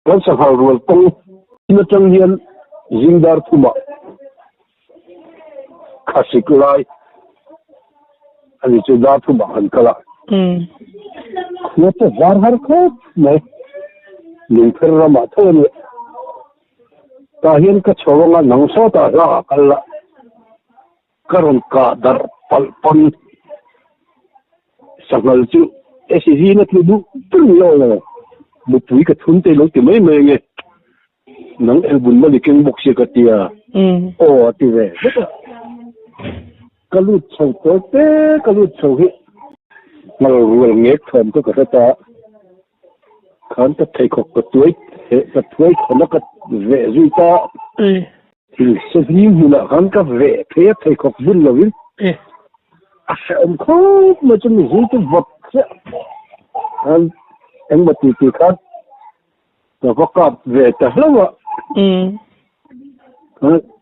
Kan sanghal rual tawng in atang hian zingdar thumah khasik lai a ni chu dar thumah kan kal a. Khua te var har khawp mai. Lungpher ramah tho a ni. Tah hian ka chho anga nang sawtah hla ah kal la. Ka rawn kah darh palh pawn sanghal chu SEZ na tlu duh ber ni aw, mupui ka thun te lo ti mai mai ange, nang elbun mali keng bawk sia ka tia, aw a ti ve vek a, ka lut chho tawi te ka lut chho hi ngal rual ngek thawm kha ka hre ta. Khan ka pheikhawk ka tuai heh ka thuai khawn a ka veh zui ta. Thil sehni hmunah khan ka veh phei a pheikhawk bun lovin a hrehawm khawp mai chu mizui chu vawt chiah khan engmaw ti ti khan ka va kap ve ta hlauh a.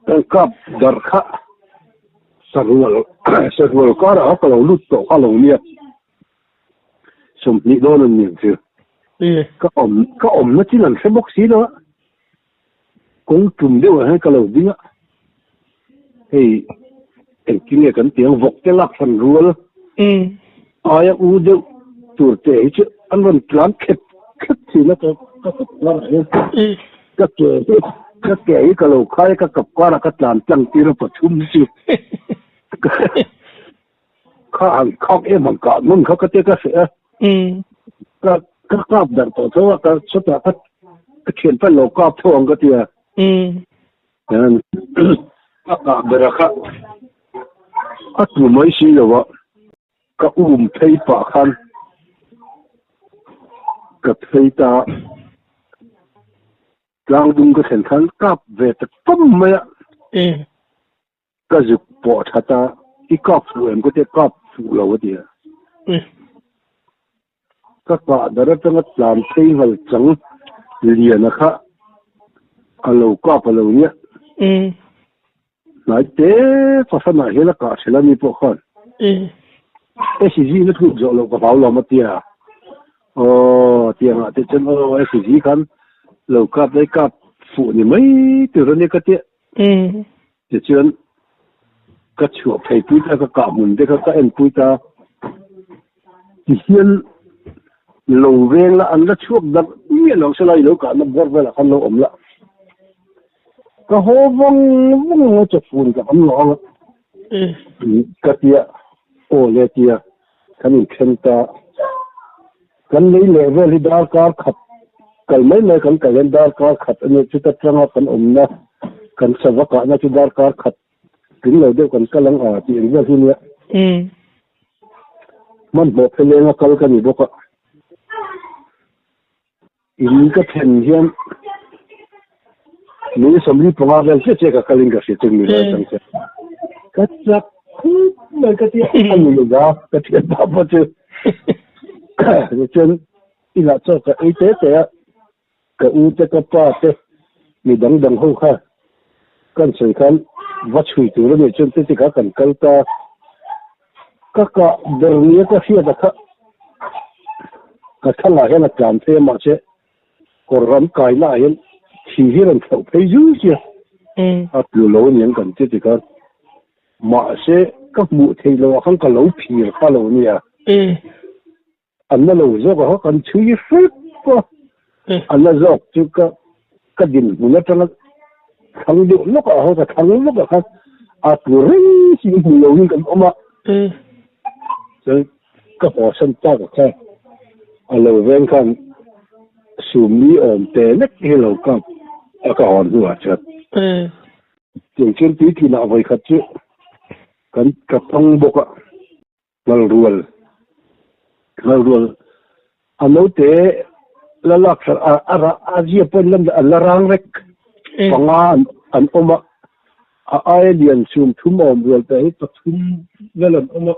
Kan kap darh kha sarual sarual karah kha ka lo lut tawh kha lo nia. 20 dawn an ni ang chu. Ka awm ka awmna chin an hre bawk si lo a, kawng tum deuh ah hian ka lo ding a, hei engtin nge kan tih ang vawk te lak hran rual aia u deuh tur te hi chu an rawn tlan khet khet thin a ka ka kap karah hian ka ke hi ka ke hi ka lo khai a ka kap karah ka tlan tlang tir a pathum chu. Kha han khak em ang kah hmun kha ka tia ka hreh a. Ka ka kap darh tawh tho a ka chutah ka ka thian fel lo kap tho ang ka tia. Hian a kah ber a kha a tlu mai si lo a ka um phei pah khan ka phei ta tlangdung ka thlen khan kap ve ta pawm mai a. Ka zuk pawh that a, i kap fuh em ka tia, kap fuh lo a ti a. Ka kah dar atanga tlan phei nghal chang Liana kha a lo kap a lo nia. Hnai te fahranah hian a kah ṭhel a ni pawh khan. SG na tluk zawh loh ka hlau lo a tia. Aw tiangah te chuan aw SG khan lo kap lai kap fuh ni mai tur a nia ka tia. Tichuan, ka chhuah phei pui ta, ka kah hmun te kha ka en pui ta. Tihian lo veng la, an la chhuak darh miah lo sela, i lo kahna bawr velah khan lo awm la. Ka haw vawng vawng ang a, chawfun ka ham lo ang a. Ka tia, aw le tia, kan inthen ta. Kan lei leh vel hi darkar khat kal mai mai kan kal hian darkar khat a nia, chuta tanga kan awmna kan sava kahna chu darkar khat tling lo deuh kan kal ang a tih ang vel hi nia. Hmanhmawh phelenga kal ka ni bawk a, in ka thlen hian minute 45 vel chiah chiah ka kalin ka hria chu mi lai atang chuan ka chak khawp mai ka tia a ni lo va ka thianpa pawh chu. Tichuan inah chaw ka ei te te a, ka u te ka pa te mi dang dang ho kha kan sawi khan va chhui tur a nih chuan chuti kha kan kal ta. Ka kah ber nia ka hriat a kha ka thangah hian a tlan phei a mahse kawr ram kaina ah hian thi hi rawn thlauh phei zul sia a tlu lo aniang kan ti ti khan. Mahse, ka hmuh theih loh ah khan ka lo phir kha lo nia. A na lo zawk ah kha kan chhui hrep a, a na zawk chu ka ka dinhmun atanga thlang deuh lawk ah khan ka thlang lawk ah khan a tlu reng si hmu lo in kan awm a. Chuan ka hawsan tak ah khan a lo veng khan sumli awm te lek hi lo kap a ka hawn hnuah chuan. Tiang chuan tuitlin ah vawikhat chu kan ka thang bawk a, ngalrual ngalrual a naute la lak thar a a rah a zia pawh an la an la rang vek panga an an awm a, a aia lian chhum thum a awm rual te hi pathum vel an awm a,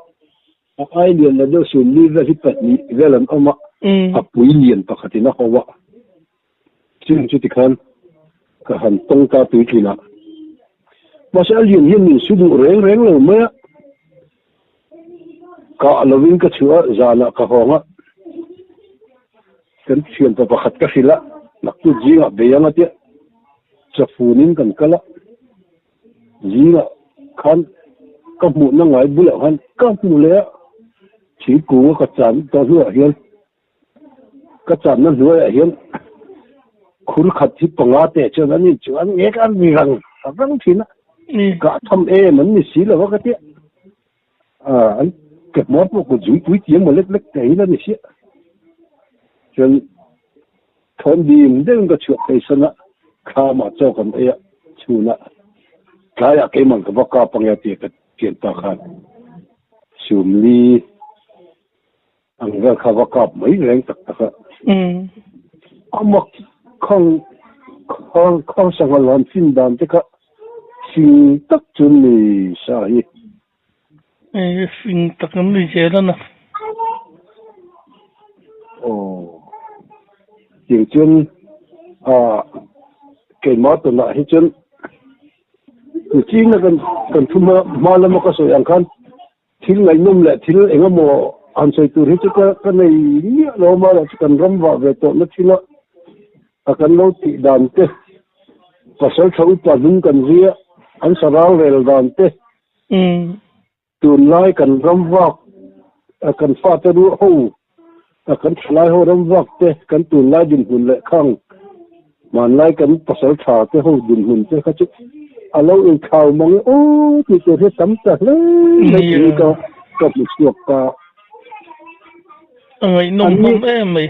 a aia lian la deuh sumli vel hi pahnih vel an awm a, a pui lian pakhatin a ho a. Chung chu tikhan ka han tawng ta tuitlin a. Mahse a lian hian min su duh reng reng lo mai a. Kah lovin ka chhuah a, zanah ka hawng a. Kan thianpa pakhat ka hrilh a. Naktuk zingah bei anga tia chafunin kan kal a, zingah khan ka hmuhna ngai bulah khan ka hmu leh a, thingkung a ka chan tawh hnuah hian ka channa hnuaiah hian khur khat hi panga teh chuan an inchuh an ngek a ri rang rang thin a, kah tham em an ni si lo a ka tia. An ke hmawr pawh kut zungpui tih emaw lek lek teh hi la ni siah. Chuan thawn dim deuhin ka chhuah phei san a, thlamah chaw kan ei a, chhunah tlaiah keimah ka va kap ange a ti a ka thian pa khan Sumli ang vel kha va kap mai reng tak tak a. A mak khang khang khang sangha lan fin dan te kha fing tak chu ni sa hi. Fing tak an ni zel a na. Aw tiang chuan ah keimah tunah hi chuan chingna kan kan thu hma hma lama ka sawi ang khan Thil ngaihnawm leh thil eng emaw han sawi tur hi chu ka ka nei miah lo a, mahla chu kan ram vah ve tawhna thila a kan lo tih dan te, pasal tha upa hnung kan zui a, an saral rel dan te, tunlai kan ram vak kan fate ruah ho kan thalai ho ram vak te, kan tunlai dinhmun leh khang hmanlai kan pasal tha te ho dinhmun te kha chu a lo inthlau mang e aw tih tur hi tam ta hle mai tih ka ka hmu chhuak ta. A ngaihnawm hlawm em mai.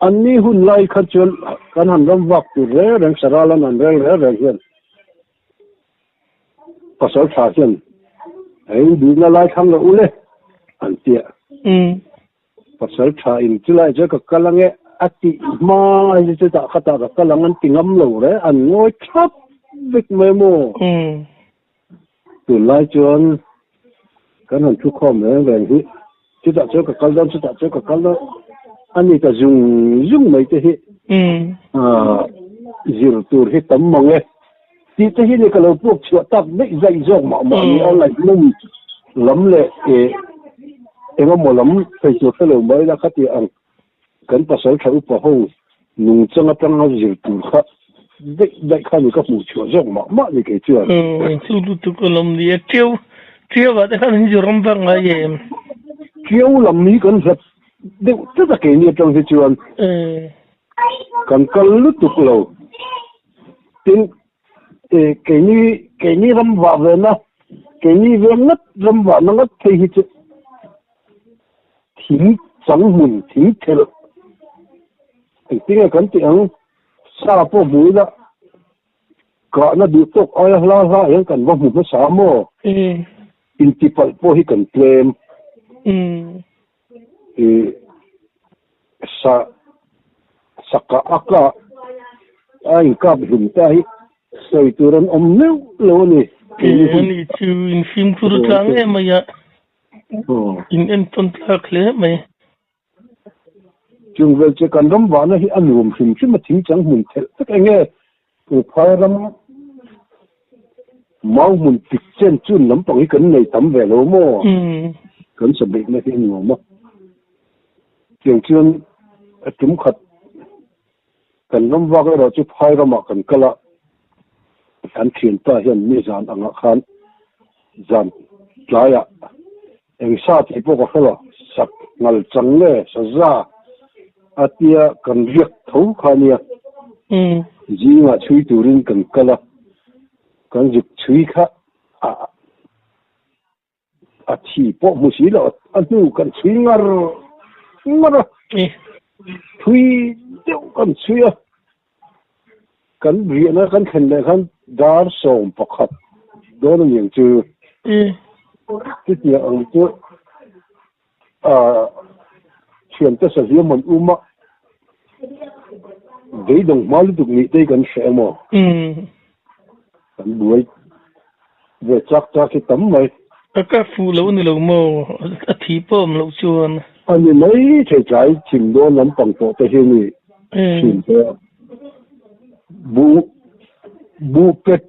An ni hun lai kha chuan kan han ram vak tur reng reng saral an han rel reng reng hian Pasal tha hian eng duhna lai thlang lo ule an tia. Pasal tha in chulai chu ka kal ange a tih hma hi chu chutah khatah ka kal ang an ti ngam lo re an ngawi thap vek mai maw. Tunlai chuan kan han thu khawm reng reng hi chutah chuan ka kal dawn chutah chuan ka kal dawn a ni ta zung zung mai te hi zir tur hi tam mang e tih te hi ni ka lo puak chhuah tak daih zaih zawk mah mah ni a ngaihnawm lam leh engemaw lam sawi tur hre lo mai la khati ang Kan pasal tha upa ho nungchang atanga zir tur kha daih daih kha ni ka hmuh chhuah zawk mah mah ni kei chuan. Aw chu lutuk a lawm ni a, tiau tiau ah te khan in zir awm vak ngai em? Tiau lam hi kan hlat deuh tlat a keini atang hi chuan kan kal lutuk lo. Tin keini keini ram vah ve na keini veng ngat ram vah na ngat phei hi chu Thing chang hmun thing thelh engtin nge kan tih ang? Sa pawh hmu ila kahna duh tawk aia hla hla hian kan va hmu hmasa maw? Intipalh pawh hi kan tlem. Ih sa saka a kah a inkap hlum ta hi sawi tur an awm meuh lo a ni. Ani chu infimkhur tlang em mai a. In entawn tlak hle mai. Chung vel che kan ram vahna hi a nuam hrim hrim a thing chang hmun thelh vek eng nge Phai ram mau hmun tik chen chun lampang hi kan nei tam ve lo maw? Kan sa beihna hi a nuam a. Tiang chuan a tum khat kan ram vak erawh chu Phai ramah kan kal a, kan thianpa hian nizan angah khan zan tlaiah eng sa tih pawh ka hre lo, sak ngal chang nge saza a tia kan riak tho kha nia. Zingah chhui turin kan kal a, kan zuk chhui kha a A thi pawh hmu si lo, a hnu kan chhui ngar ngar a, thui deuh kan chhui a, kan riahna kan thlen leh khan dar 11 dawn a ni ang chu. Chutiang ang chu thiante sahliam an um a, beidawng hma lutuk nih te hi kan hreh emaw? Kan buai ve chak chak hi tam mai. Ka ka fuh lo a ni lo maw? A thi pawh awm loh chuan. A ni mai thei tlai thim dawn lampang tawh te hi ni thin te a. Buh buh pet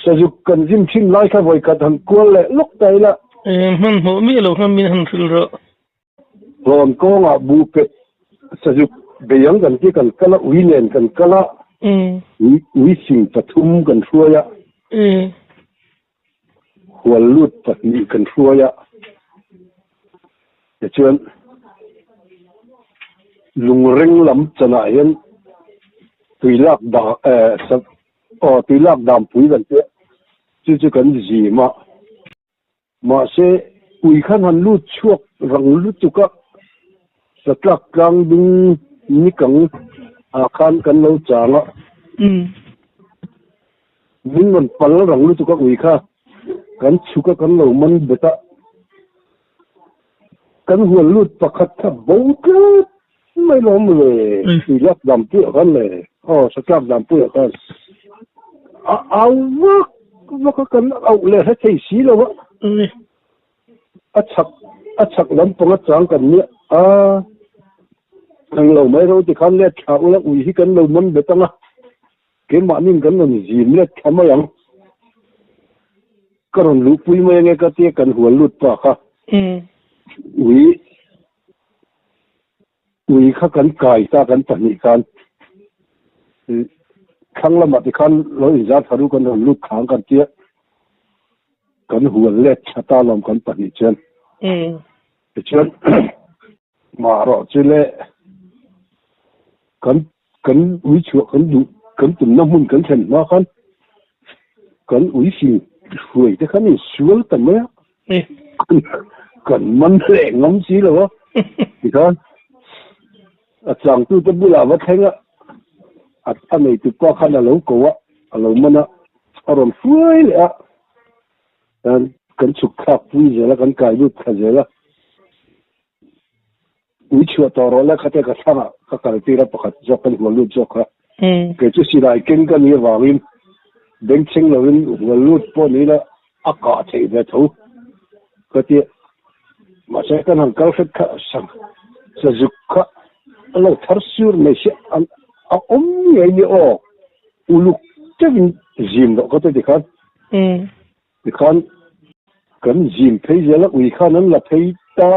sazuk kan zim thin lai kha vawikhat han kual leh lawk ta ila. Hmanhmawh miah lo khan min han hrilh rawh. Hlawn kawngah buh pet sazuk. Bei ang kan tia kan kal a, ui nen kan kal a, ui sing pathum kan hruai a, hual lut pahnih kan hruai a, tichuan lungreng lam chanah hian tui lak dah aw tui lak dan pui kan tia chu chu kan zim a. Mahse, ui khan han lut chhuak rang lutuk a, satlak tlang ding nikang ah khan kan lo chang a. Min rawn pal rang lutuk a ui kha kan chhuk a kan lo man bet a. Kan hual lut pakhat kha bo tlat mai lawm le, ui lak dam puiah khan le, aw satlak dam puiah khan a au vak vak a kan auh leh hre thei si lo a, a chhak a chhak lampang a chang kan nia a, ang lo mai ro tikhan let thla ula ui hi kan lo man bet ang a, keimahnin kan rawn zim let thla mai ang. Ka rawn luhpui mai ange ka tia kan hual lut pa kha. Ui ui kha kan kai ta kan pahnih khan thlang lamah tikhan lo inzar thar u kan rawn lut thlang kan tia kan hual let tha ta lawm kan pahnih chuan. Tichuan mah rawh chu le kan kan ui chhuah kan duh kan tumna hmun kan thlen hma khan kan ui fing hruai te khan insual ta mai a kan man leh ngam si lo a tikhan a changtu te bulah va thleng a a neitu pa khan a lo ko a a lo man a a rawn hruai leh a kan chhuk thlak pui zel a kan kai lut thla zel a. Ui chhuah tawh rawh le khate ka thlangah ka kal tir a pakhat zawk kan hual lut zawk kha. Kei chu silai keng ka nih avangin bengchheng lovin hual lut pawh ni ila a kah theih ve tho ka ti a. Mahse kan han kal hret kha sazuk kha a lo thar sur mai sia a awm ngei ni aw uluk deuhin zim loh ka ti tikhan. Tikhan kan zim phei zel a, ui khan an la phei ta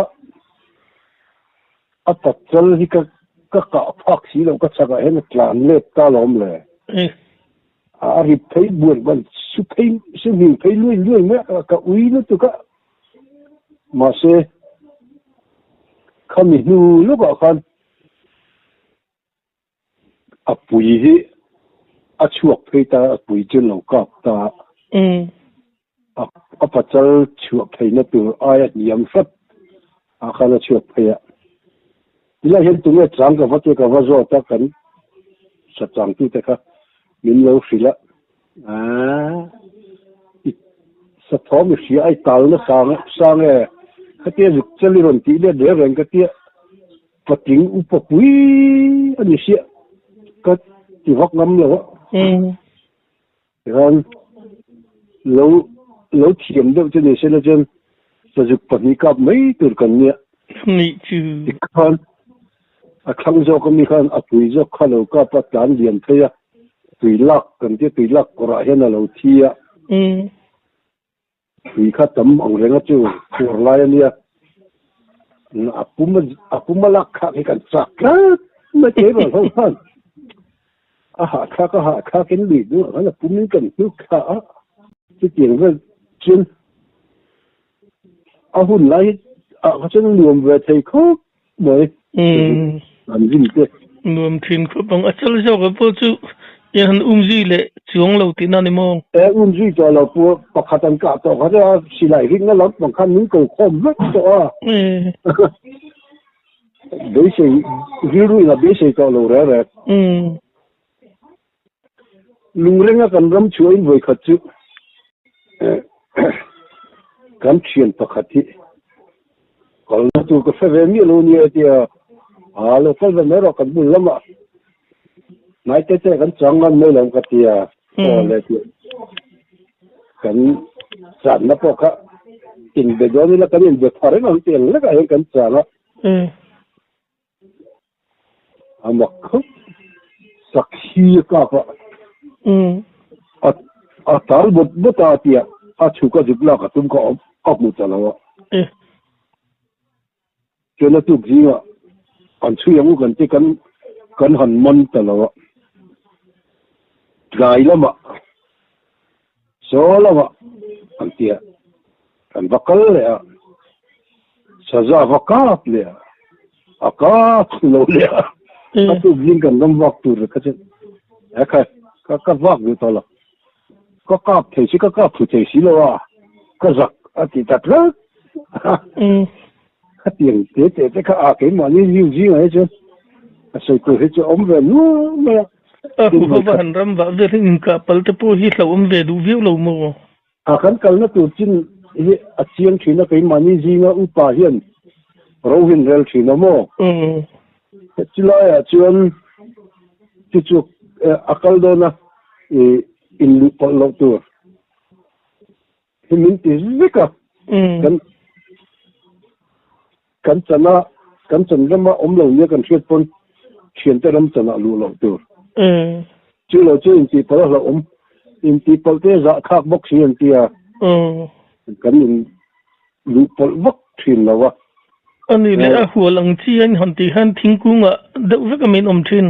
a pachal hi ka ka kah phak si loh ka chakah hian a tlan let ta lawm le. A rip phei buan buan su phei su hming phei luai luai mai a ka ui lutuk a. Mahse khami hnu lawkah khan A pui hi a chhuak phei ta, a pui chu lo kap ta a, a pachal chhuah pheina tur aia hniam hrat ah khan a chhuak phei a. Tilai hian tunge chang ka va tia ka va zawt a, kan sa changtute kha min lo hrilh a, aaa i sa thawm i hria a i talna sang sang e, khatia zuk chal i rawn tih let reng reng ka tia. Patling upa pui a ni sia ka ti vak ngam lo a. Tikhan lo lo thiam deuh chu ni se la chuan sazuk pahnih kap mai tur kan nia. Nih chu. Tikhan a thlang zawk ami khan a pui zawk kha lo kap a tlan lian phei a, tui lak kan tia tui lak kawrah hian a lo thi a. Tui kha tam ang reng a chu chhuar lai a nia. A pum a pum a lak khak hi kan chak tlat mai thei rual ho khan. A hahthlak a hahthlak in lui duh ang a pum in kan hnuk thla a. Chutiang vel chuan a hun lai hi ah kha chuan a nuam ve thei khawp mai. An rin te. Nuam thin khawp ang. A chal zawk ah pawh chu in han um zui leh chuang lo tihna ni maw? E um zui tawh lo pu pakhat an kah tawh kha chu a silai rinna lam pang khan min ko khawm vek tawh a. Beisei rilru in a beisei tawh lo reng reng. Lungrenga kan ram chhuahin vawikhat chu kan thian pakhat hi kalna tur ka hre ve miah lo nia tia a lo kal ve mai rawh kan bul lamah hnai te te kan chang ngan mai lo ka tia aw le tia kan channa pawh kha inbe dawn ila kan inbe pha reng ang tiang lekah hian kan chang a. A mak khawp sakhi a kap a a tal bawt bawt a tia a chhuk a zuk lak a tum kha a hmu ta lo a chuan a tuk zingah an chhui ang u kan ti kan Kan han man ta lo a, tlai lamah saw lamah an ti a, kan va kal leh a, saza va kap leh a, a kap lo leh a, a tuk zing kan ram vak tur kha chu he kha ka ka vak duh tawh lo, ka kap thei si ka kap thu thei si lo a, ka zak a ti ta tlat a. Khatiang te te te kha a keimahni zing zingah hi chuan a sawi tur hi chu a awm ve nual mai a. A huho va han ram vah vel hi inkah pal te pawh hi hlauhawm ve duh viau lo maw? A kan kalna tur chin hi a chiang thin a, keimahni zinga upa hian ro hin rel thin a maw? Chulaiah chuan chu chu a kal dawn a, inluh pawlh loh tur. Hi min ti vek a, kan kan chana kan chan rama awm lo nia kan hriat pawn thiante ram chanah luh loh tur. Chu lo chu intihpalh a hlauhawm, intihpalh te zahthlak bawk si an ti a, kan in luh pawlh vak thin lo a. A ni leh a hual ang chi a inhawn tih hian thingkungah deuh vek a min awm thin.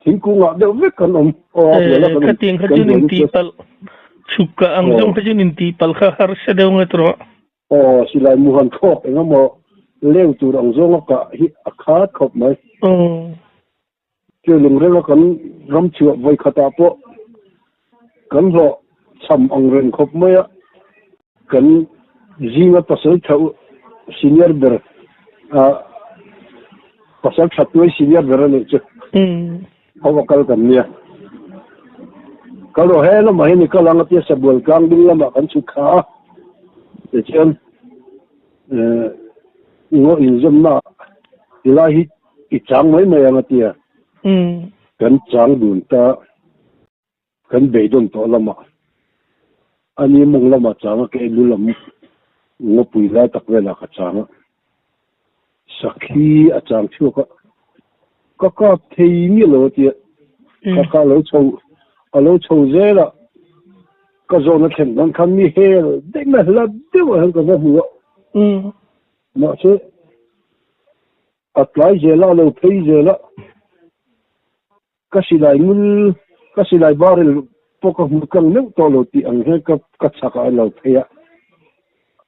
Thingkungah deuh vek kan awm. Aw a hual a kan awm. Khatiang kha chuan intihpalh chhuk kah ang zawng kha chuan intihpalh kha harsa deuh nge tawh. Aw silai mu han thlawk eng emaw leng tur ang zawnga kah hi a khat khawp mai. Chu lungrenga kan ram chhuah vawi khatah pawh kan hlawh cham ang reng khawp mai a. Kan zinga pasal tha senior ber a pasal tha tuai senior ber a nih chu ho a kal kan nia. Kal rawh he lamah hian i kal ang a tia Sabual tlang ding lamah kan chhuk kha a tichuan ngaw inzawmna tilai hi i chang mai mai ang a tia kan chang dun ta. Kan beidawn tawh lamah a ni mawng lamah chang a, kei lu lam ngawpui lai tak velah ka chang a, sakhi a chang chhuak a, ka kap thei miah lo a tia, ka ka lo chho a lo chho zel a, ka zawn a thlen dawn khan mi hel daih mai hla deuhah hian ka va hmu a, mahse a tlai zel a, a lo phei zel a. Ka silai ngul, ka silai barrel pawh ka hmu tlang meuh tawh lo tih ang hian ka ka chhak ah a lo phei a,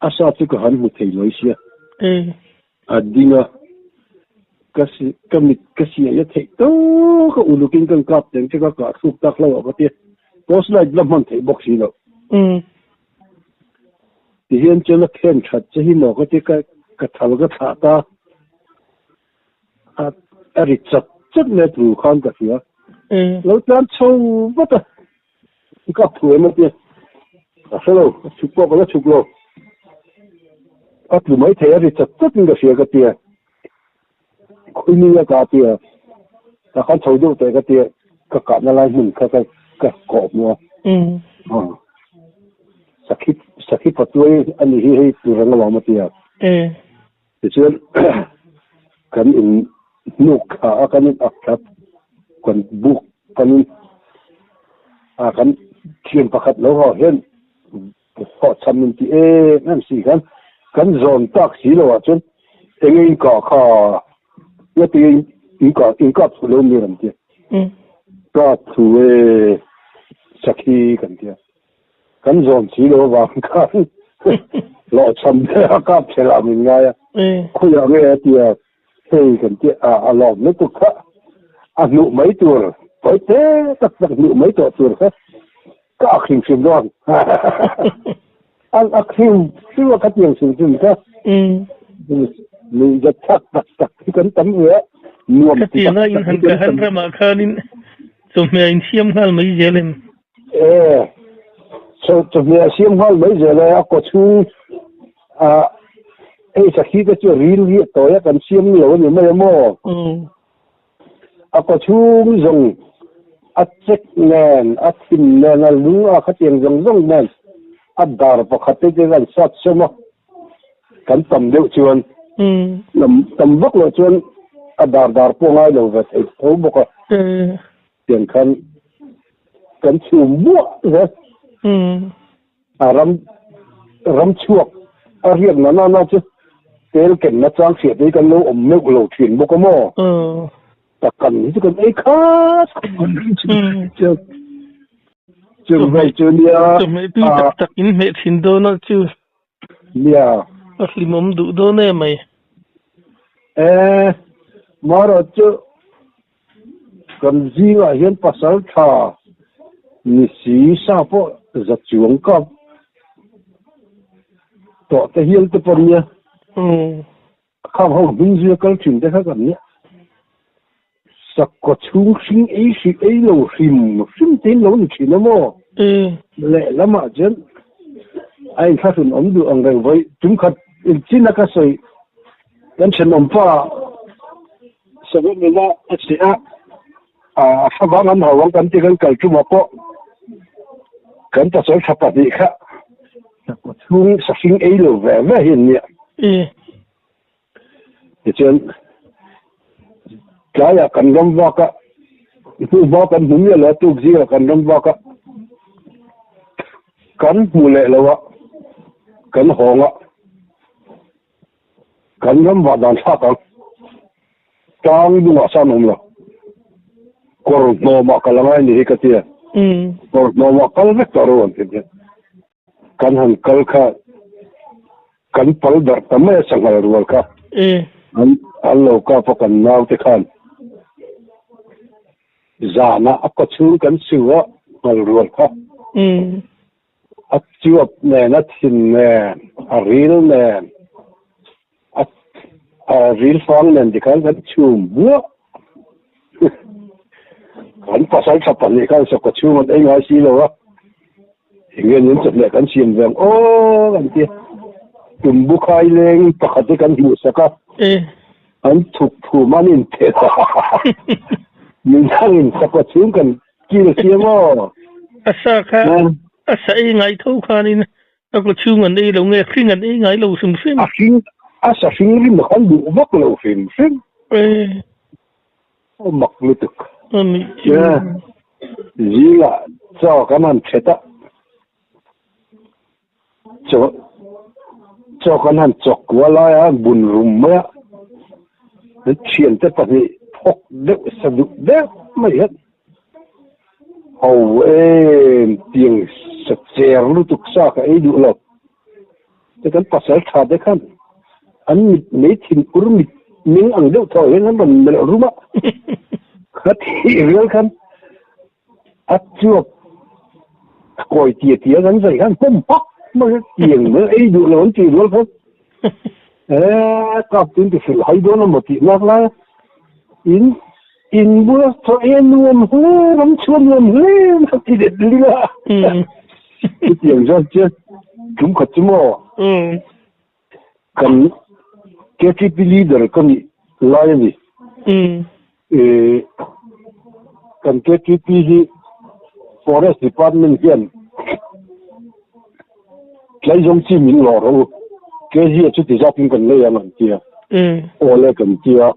a sa chu ka han hmu thei lawi sia. A ding a, ka si ka mit ka siai a theih tawk a uluk in kan kap teng che ka kah thluk tak hlauh ah ka tia, torch light la hman theih bawk si loh. Ti hian chuan a khen that che hi maw ka tia ka ka thal ka thlah ta. A a ri chat chat mai a tlu khan ka hria. Lo tlan chho vat a, i kap thu em a tia. Ka hre lo, a chhuk pawh ka la chhuk lo. A tlu mai thei a ri chat chat in ka hria ka tia. Khawi a ka tia, ka khan chho deuh teh ka tia, ka kahna lai hmun kha ka ka kawh hmu a. Sakhi sakhi patuai a nih hi hei tur ang alawm a tia. Tichuan kan in hnuk thla a, kan in ak thla, kan buk kan in a kan thian pakhat lo ho hian hlawhchham min ti em em si khan kan zawn tak si lo ah chuan enge in kah kha nga ti in kah in kap thu lo mi ram tia kap thu e sakhi kan tia Kan zawm si lo avang khan hlawhchham te a kap chhe lah min ngai a, khawiah nge a tia hei kan tih a a lawm lutuk kha a hnuh mai tur pawi te tak tak hnuh mai tawh tur kha ka ak hrim hrim dawn an ak hrim hrim a khatiang hrim hrim kha nuihzat thlak tak tak hi kan tam ve a nuam ti tak tak hi kan tam ramah khanin chawhmeh in siam nghal mai zel em E, chawhmeh a siam nghal mai zel e, a kaw chhung a hei sakhi te chu ril hi a tawi a kan siam lo a ni mai a maw? A kaw chhung zawng a chek nen, a thin nen, a lung a khatiang zawng zawng nen a dar pakhat te chu kan sat sawm a, kan tam deuh chuan tam vak loh chuan a dar dar pawh ngai lo ve thei tho bawk a. Tiang khan kan chhum buah zel. A ram ram chhuak a riak na na na chu tel ken na chang hriat hi kan lo awm meuh lo thin bawk a maw? Takan hi chu kan ei khat chu chu mai chu nia chawhmeh tui tak tak in hmeh thin dawn a chu nia a hlimawm duh dawn em mai e marawh chu kan zingah hian pasal tha ni si sa pawh za chuang kap tawh te hial te pawh nia Khang ho hming zia kal thin te kha kan nia. Sakkaw chhung hring ei hri ei lo hrim hrim te in lo ni thin a maw? Lehlamah chuan a inthlahrun awm duh ang reng vawi tum khat chin a ka sawi kan thenawm pa Savawm nena a che a, a thlavang an hau ang kan ti kan kal tumah pawh kan pasal tha pahnih kha sakkaw chhung sahring ei lo ve ve hi an nia. Tichuan tlaiah kan ram vak a, hnuhma kan hmu miah lo a, tuk zingah kan ram vak a, kan hmu leh lo a, kan hawng a. Kan ram vah dan thlak ang. Tlang dungah san awm lo. Kawr hnawmah kal angai ni hi ka tia. Kawr hnawmah kal vek tawh ro an ti nia. Kan han kal kha kan pal darh ta mai a sanghal rual kha. An an lo kap a kan naute khan zanah a kawchhung kan su a nghal rual kha. A chuap nen, a thin nen, a ril nen, a a ril fang nen tikhan kan chhum buah. Kan pasal tha pahnih khan sawka chhung an ei ngai si lo a, eng nge nin chawhmeh kan siam ve ang aw kan ti a. Tumbu khai leng pakhat hi kan hmuh sak a, an thuk phum an inphelh a, min thangin sawka chhung kan Kil a siam aw. A sa kha a sa ei ngai tho khanin a kaw chhung an ei lo nge hring an ei ngai lo hrim hrim. A hring a sa hring rim khan duh vak lo hrim hrim. Aw mak lutuk. A nih chu. Zingah chaw kan han thet a. Chaw chaw kan han chawk kual lai a bun rum mai a an thiante pahnih phawk deuh sa duh deuh mai hian ho em tiang sa cher lutuk sa ka ei duh lo te kan pasal tha te khan an mit mei thin ur mit ming ang deuh thaw hian an rawn melh rum a kha thih rial khan A chuak a kawi tia tia kan zai khan pawm pak mai a tiang mai ei duh lo an tih rual khan e kap tin ti hrilh hai dawn emaw tih lak lai a in in bula chaw ei nuam hle ram chhuah nuam hle a ti let ling a chutiang chuan chian tum khat chu maw kan KTP leader ka nih lai a ni. Kan KTP hi Forest Department hian tlaizawng chi min lawr rawh u, kg a chuti zatin kan lei ang an ti a, awle kan ti a,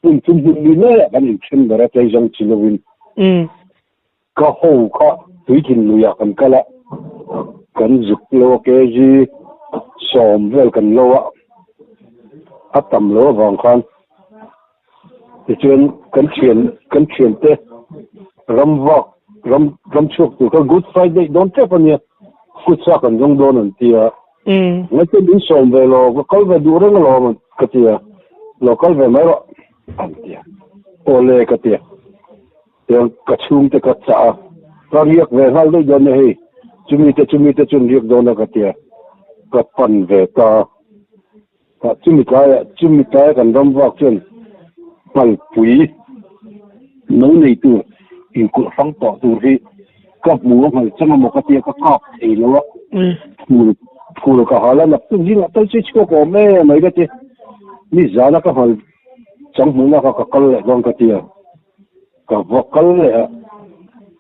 hmun chu hmun ni laiah kan inthen ber a tlaizawng chi lovin. Ka ho kha tuitlin luiah kan kal a, kan zuk lo a kg sawm vel kan lo a, a tam lo avang khan tichuan kan thian kan thiante ram vak ram ram chhuak tur kha Good Friday dawn tep a nia, kutsa kan zawng dawn an ti a, ngaihtuah min sawm ve lo ka kal ve duh reng alawm ka ti a, lo kal ve mai rawh an ti a, awle ka ti a. Tiang ka chhungte ka chah a, ka riak ve nghal daih dawn a hei, chumite chumite chuan riak dawn a ka tia, ka pan ve ta a, tah chumi tlaiah chumi tlaia kan ram vak chuan Nghalpui no nei tur inkulh hrang tawh tur hi ka hmu a nghal chang emaw ka tia ka kap thei lo a, phul phul ka hal a naktuk zingah tal chu i chhuak awm em mai ka ti, nizana ka nghal chang hmuhna kha ka kal leh dawn ka tia. Ka va kal leh a,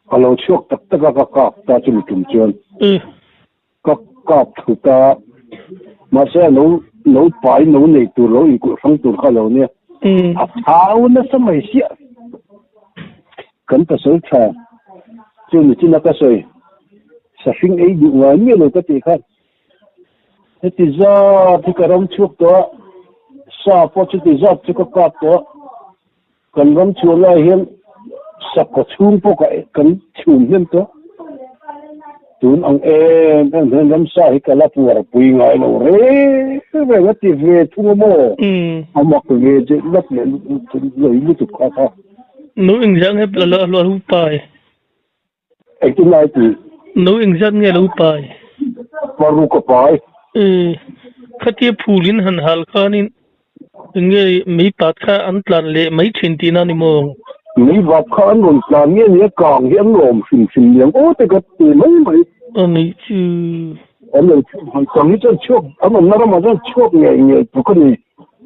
ka lo chhuak tak tak a, ka kap ta chumi tum chuan ka kap thut a, mahse a lo lo pai no nei tur lo inkulh hrang tur kha lo nia, a thau nasa mai siah. Kan pasal tha chu nichin a ka sawi, sahring ei duh ngai miah lo ka tih khan Heti zat hi ka ram chhuak tawh a, sa pawh chuti zat chu ka kap tawh a. Kan ram chhuah lai hian sakhaw chhung pawh ka kan chhum hnem tawh. Tun ang em em hian ramsa hi ka la puar pui ngai lo reng reng a ti ve thung a maw? A mak ve deuh lap leh lei lutuk kha kha. No engzah nge la lo pai? Engtin lai ti? No engzat nge lo pai? Paruk a pai. E, khatia phulin han hal khanin enge mei pat kha an tlan leh mai thin tihna ni maw? Mei vap kha an rawn tlan nge nia kang hi an lawm hrim hrim niang aw te ka ti mai mai. A nih chu. An lo chhuak han kang hi chuan chhuak an awmna ramah chuan chhuak ngei ngei tluk a ni.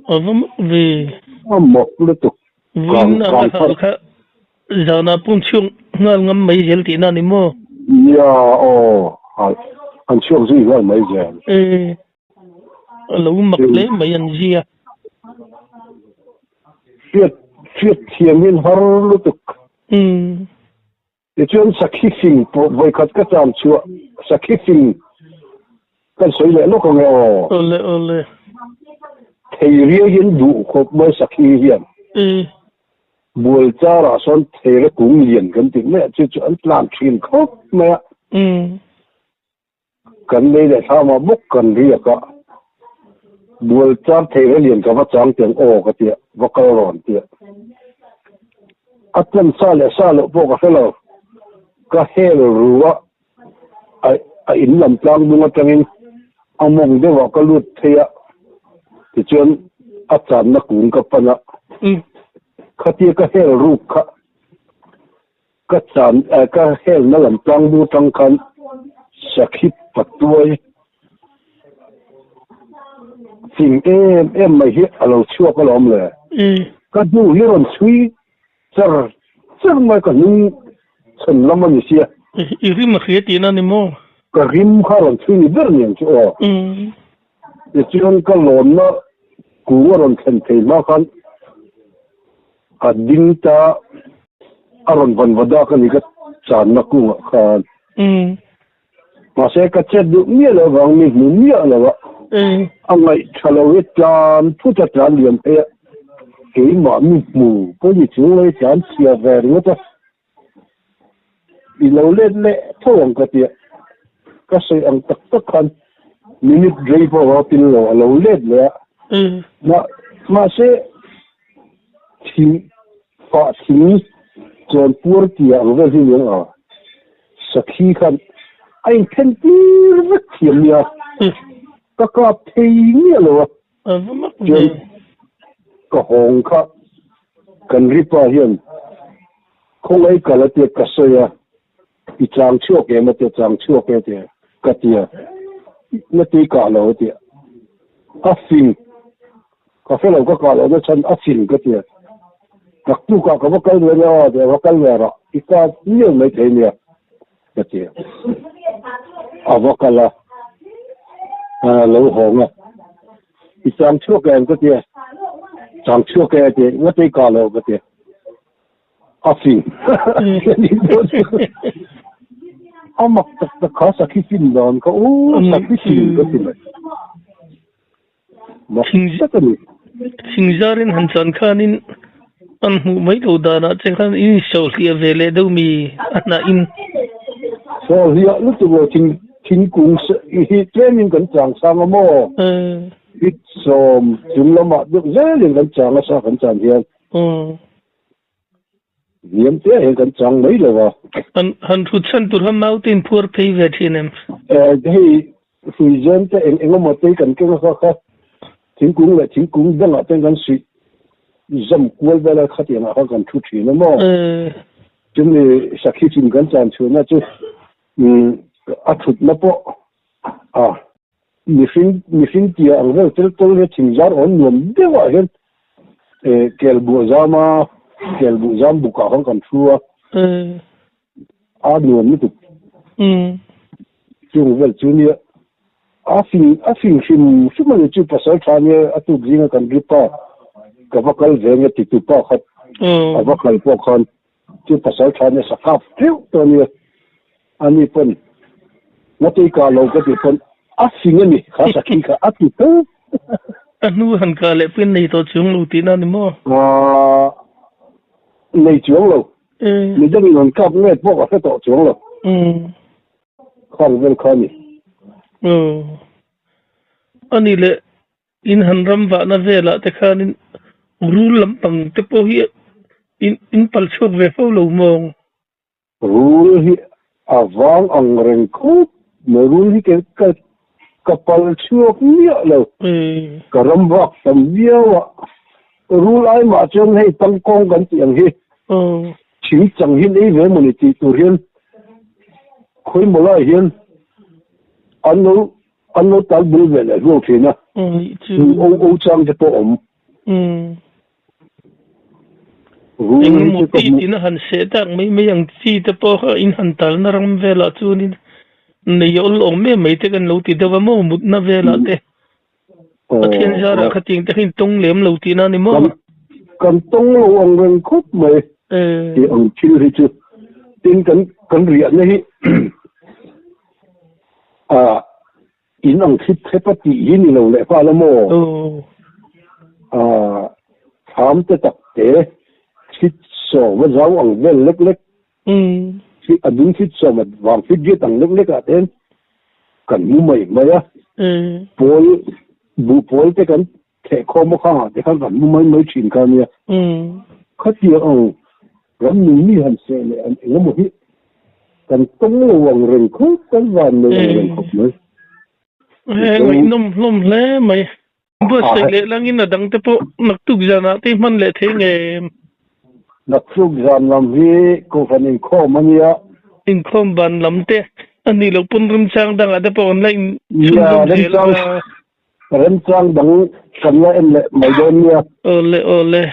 A va mak ve. A mak lutuk. Vawiin a hal kha zanah pawh chhuak nghal ngam mai zel tihna a ni maw? Nia aw, an chhuak zui nghal mai zel. E, a lo mak hle mai an zia. Hriat hriat thiam hian har lutuk. Umm. Tichuan sakhi fing pawh vawikhat ka chan chhuah sakhi fing kan sawi leh lawk ang e aw. Awle awle. Thei riai hian duh khawp mai sakhi hian. E. Bual char ah sawn theira kung lian kan tih mai ah chu chu an tlan thin khawp mai a. Umm. Kan lei leh thlam ah bawk kan riak a. Bual char theira lian ka va chang tiang aw ka tia, va kal rawn tia. A tlan sa leh sa loh pawh ka hre lo. Ka hel ru a, a in lam tlang dung atangin a mawng deuh ah ka lut thei a, tichuan a channa kung ka pan a. Khatia ka hel ruk kha Ka chan ka helna lam tlangbu tang khan Sakhip Patuai fing em em mai hi a lo chhuak alawm le. Ka hnu hi rawn chhui char char mai ka hnung chhan lam a ni sia. I rim a hria tihna ni maw? Ka rim kha rawn chhui ni ber niang chu aw. Tichuan ka lawnna kung a rawn thlen thei hma khan A ding ta a rawn van va dak a ni ka channa kungah khan. Mahse ka chet duh miah loh avang mi hmu miah lo a, a ngaih tha lo hi tlan phut a tlan liam phei a, keimah mi hmu pawh ni chung lo hi tlan chhia ve ringawt a, i lo let leh tho ang ka tia, ka sawi ang tak tak khan minute rei pawh a pil lo a lo let leh a, mahse Thing pah thing chuan puar tia ang vel hi nia a, sakhi khan a inthen tir vek thiam nia, ka kap thei miah lo a, chuan ka hawng kha kan ripa hian khawngaih kal a tia ka sawi a, i chang chhuak em a tia, chang chhuak e tia ka tia, na tui kah lo a tia, a fing. Ka hre lo ka kah lohna chhan a fing ka tia. Naktuk ah ka va kal ve nia aw tia va kal ve rawh i kap miau mai thei nia ka tia. A va kal a, a lo hawng a, i chang chhuak em ka tia, chang chhuak e tia ngatei kah loh ka tia. A fing a mak tak tak kha sakhi fin dan kha u sakhi fing ka ti mai. Thingzarin han chan khanin an hmuh mai lo danah che khan in insohliah ve leh deuh mi a hnahin. Sohliah lutuk lo thing thingkung hi tlemin kan chang sang a maw? Hit sawm chung lamah deuh zelin kan chang a sa kan chan hian. Hniam te ah hian kan chang mai lo a. Han han thut chhan tur kha mau te in phuar phei ve thin em? Eh hei hrui zen te eng eng emaw te kan keng a kha kha thingkung leh thingkung dangah ten kan suih zam kual vel a khatiang ah khan kan thu thin a maw? Chumi sakhi chin kan chan chhuahna chu a thutna pawh a Mihring mihring tia ang vel tel tawl hi thing zar awn nuam deuh ah hian eh kel buh zam a kel buh zam buk ah khan kan thu a a nuam lutuk chung vel chu nia a fing a fing hrim hrim a ni chu pasal tha nia a tuk zinga kan ri pa ka va kal ve nge ti tu pa khat a va kal pawh khan Chu pasal tha nia sakap teuh tawh ania, ani pawn ngatei kah lo ka tih pawn a fing a ni, kha sakhi kha a ti tho. A hnu han kah leh pawhin nei tawh chung lo tihna a ni maw? Aaa. nei chuang lo. Midangin an kap nge pawh ka hre tawh chuang lo. Khang vel kha a ni. Aw. A ni leh in han ram vahna velah te khanin rul lampang te pawh hi in in pal chhuak ve fo lo maw? Rul hi a vang ang reng khawp mai. Rul hi ke ka ka pal chhuak miah lo. Ka ram vak tam viau a. Rul ai mah chuan hei tangkawng kan tih ang hi thing chang hian ei ve mawni tih tur hian khawimaw lai hian an lo an lo tal bul ve leh hluau thin a. Hmu o o chang te pawh awm. Rul hi Engemaw chu ka ti hmuh. tina han seh tak mai mai ang chi te pawh kha in han talna ram velah chuanin nei awl awm em mai te kan lo ti deuh a maw mutna velah te. Pathian zarah kha tiang te kha in tawng lem lo tihna a ni maw? Kan tawng lo ang reng khawp mai tih ang thil hi chu. Tin kan kan riahna hi ah in ang thlip thlep a tih hi ni lo leh nghal a maw? Ah thlam te tak te thlit sawm a zau ang vel lek lek A ding fit sawm a vang fit riat ang lek lek ah ten kan hmu mai mai a, pawl buh pawl te kan theh khawm a khang ah te khan kan hmu mai mai thin kha ania. Khatiang ang ram nung mi han seh leh an eng emaw hi kan tawng lo ang reng khawp kan van nei ang reng khawp mai. He ngaihnawm hlawm hle mai. Buatsaih leh langin a dangte pawh naktuk zanah te hman leh thei ngem. Naktuk zan lam hi Kohhran inkhawm a nia. Inkhawm ban lam te a nih loh pawn remchang dangah te pawh kan la inchhunzawm zel a. Remchang dang kan la en leh mai dawn nia. Awle awle.